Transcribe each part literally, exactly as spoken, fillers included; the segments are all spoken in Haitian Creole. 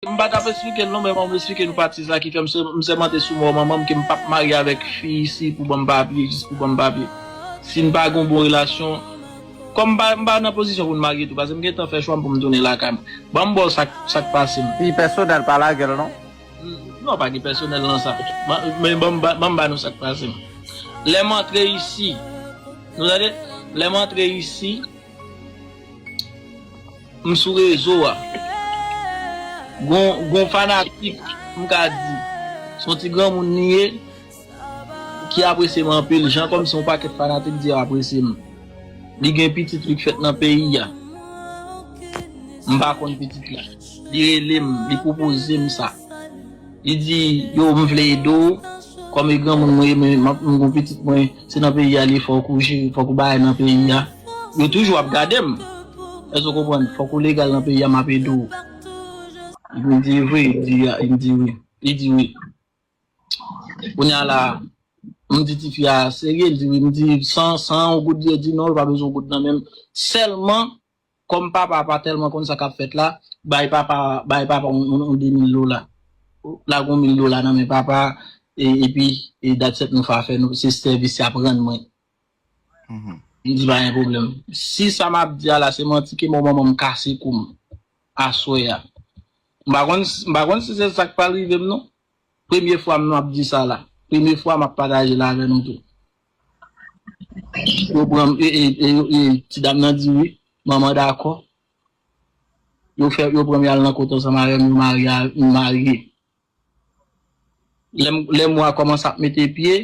M pa t ap eksplike l non, men m eksplike nou pati sa ki fè m sè- m sèmante sou mò manman m ke m p ap marye avèk fi isi pou ban m papye, jis pou ban m papye. Si n pa gen yon bon relasyon, kòm m pa, m pa nan pozisyon pou n marye tou, paske m gentan fè chwa m pou m tounen lakay m. Ban m ba w sa k- sa k pase m. Pi pèsonèl, pa lage l non. Non, pa gen pèsonèl nan sa. Ban- Men ban m ba- ban m ba nou sa k pase m. Lè m antre isi, nou tande? Lè m antre isi, m sou rezo a. Gon, gon fanatik, m ka di, se yon ti granmoun li ye, ki apresye m anpil, jan kòmsi yon pakèt fanatik di yo apresye m. Li gen pitit li k fèt nan peyi a. M pa konn pitit la. Li rele m, li pwopoze m sa. Li di, yo, m vle ede w. Kòm e granmoun mwen ye, men m ap- m gon pitit mwen, se nan peyi a li ye, fòk ou jere, fòk ou bagay nan peyi a. Yo toujou ap gade m. Èske w konprann? Fòk ou legal nan peyi a, m ap ede w. Li di, vre? Li di, a- li di, wi. Li di, wi. Kounye a la, m di tifi a serye, li di, wi. M di, san, san yon goud, li di, non, li pa bezwen yon goud nan men m. Sèlman, kòm papa a pa tèlman konn sa k ap fèt la, bay papa, bay papa yon, yon, yon de mil dola. Lage yon mil dola nan men papa, e, epi, e that's it, nou fè afè nou, se sèvis y ap rann mwen. M di, pa gen pwoblèm. Si sa m ap di a la, se manti, ke mò manman m kase kou m aswè a. M pa konn, m pa konn si se sa k pral rive m non. Premye fwa m ap di sa la. Premye fwa m ap pataje l avè nou tou. Yo pran m, e, e, e, e, ti dam nan di wi, manman dakò. Yo fè, yo pran m, y al nan kot ansanm avè m, yo marye, a- m marye. Lè m, lè mwa kòmanse ap mete pye,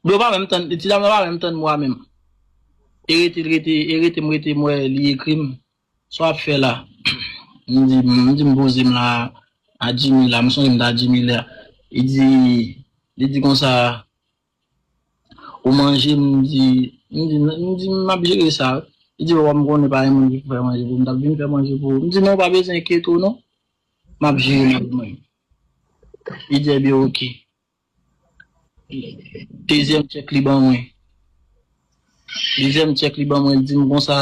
yo pa menm tann, ti dam nan pa menm tann mwa menm. E rete, rete, e rete, m rete, m wè li ekri m. Sa w ap fè la? M di, m di, m poze m la, a Jimmy la, m sonje m t a Jimmy la. Li di, li di konsa, ou manje? M di, m di, m di, m ap jere sa. Li di, w ap konnen pa gen moun ki pou fè manje pou ou, m t ap vin fè manje pou ou. M di, non, w pa bezwen enkyete w non. M ap jere nan mwen. Li di, ebyen, oke. Dezyèm tchèk li ban mwen. Dezyèm tchèk li ban mwen, li di m konsa,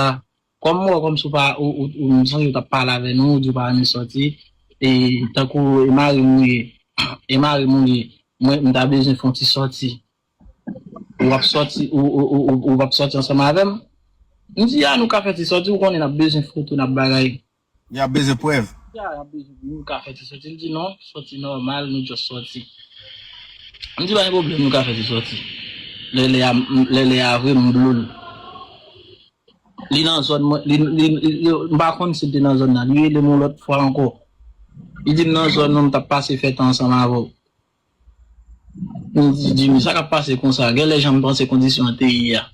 kòm m wè kòmsi w pa, ou, ou, ou, m sonje w t ap pale avè nou, ou di w pa renmen sòti, e tankou e mari m ou ye, e mari m ou ye, mwen, m ta bezwen fè yon ti sòti. Ou ap sòti, ou, ou, ou, ou, ou ap sòti ansanm avè m? M di, a, nou ka fè ti sòti, ou konnen n ap bezwen foto, n ap bagay. Y ap bezwen prèv. Ya, y ap bezwen, nou ka fè ti sòti. Li di, non, sòti nòmal, nou just sòti. M di, pa gen pwoblèm, nou ka fè ti sòti. Lè, lè a, lè, lè a vre, m blow l. Li nan zòn mwen, li, li, li, li- m pa konn si l te nan zòn nan. Li rele m yon lòt fwa ankò. Li di m nan zòn nan, m t ap pase fè tan ansanm avè w. M di, Jimmy, sa k ap pase konsa? Genlè jan m panse kondisyon an te ye a.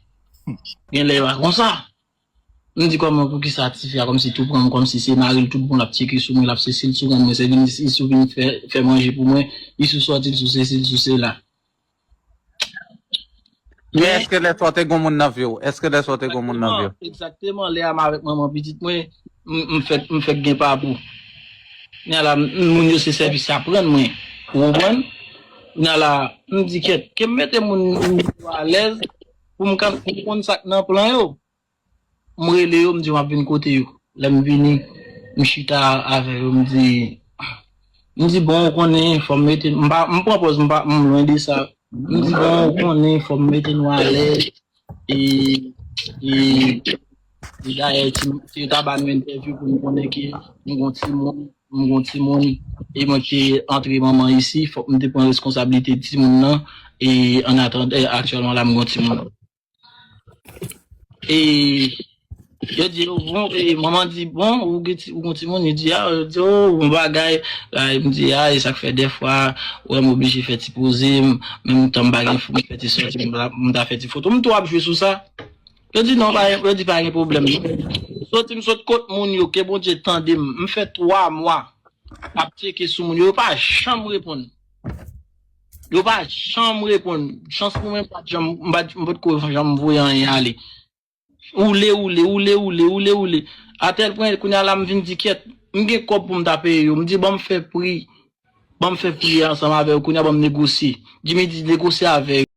Genlè e pa konsa. M di, kòman, poukisa tifi a kòmsi tou pran m, kòmsi se mari l tout bon, l ap tcheke sou mwen, l ap sesi l sou mwen, se vin isi sou vin fè, fè manje pou mwen, li sou sòti l sou sesi l sou sela. Men èske lè sa w te gon moun nan vi w? Èske lè sa w te gon moun nan vi w? Egzakteman, egzakteman, lè a m avèk manman pitit mwen, m, m fèk, m fèk gen papou. Kounye a la, m- moun yo se sèvis y ap rann mwen. Ou konprann? Kounye a la, m di kèt, ke m mete moun, moun yo alèz pou m ka- pou m konn sa k nan plan yo. M rele yo, m di m ap vin kote yo. Lè m vini, m chita avè yo, m di, m di, bon, ou konnen, fò m mete, m pa, m pran pòz, m pa, m lwen de sa. M di, bon, ou konnen, fò m mete nou alèz. E, e, e dayè, ti- si yo ta ba nou entèvyou pou nou konnen ke m gon timoun, m gon timoun, e mwen ki antre manman isi, fòk m te pran reskonsablite timoun nan, e an atandan, aktyèlman la, m gon timoun. E yo di, yo, bon, e manman di, bon, ou gen ti- ou gon timoun, li di, a, yo di, o, bon bagay, a, m di, a, e sa k fè dèfwa, ou wè m oblije fè ti poze m, menm tan m pa gen fou, m fè ti sòti, m ta- m ta fè ti foto, m tou ap jwe sou sa. Yo di, non, pa gen- yo di, pa gen pwoblèm. Soti, m sot kot moun yo, ke Bondye tande m, m fè twa mwa ap tcheke sou moun yo, yo pa janm reponn. Yo pa janm reponn. Chans pou mwen, m pa t janm, m pa t- m pa t ko janm voye anyen ale. Oule, oule, oule, oule, oule, oule. Atèl pwen, kounye a la, m vin di kèt. M gen kòb pou m ta peye yo. M di, ban m fè pri. Ban m fè pri ansanm avè yo. Kounye a, ban m negosye. Jimmy di, negosye avè yo.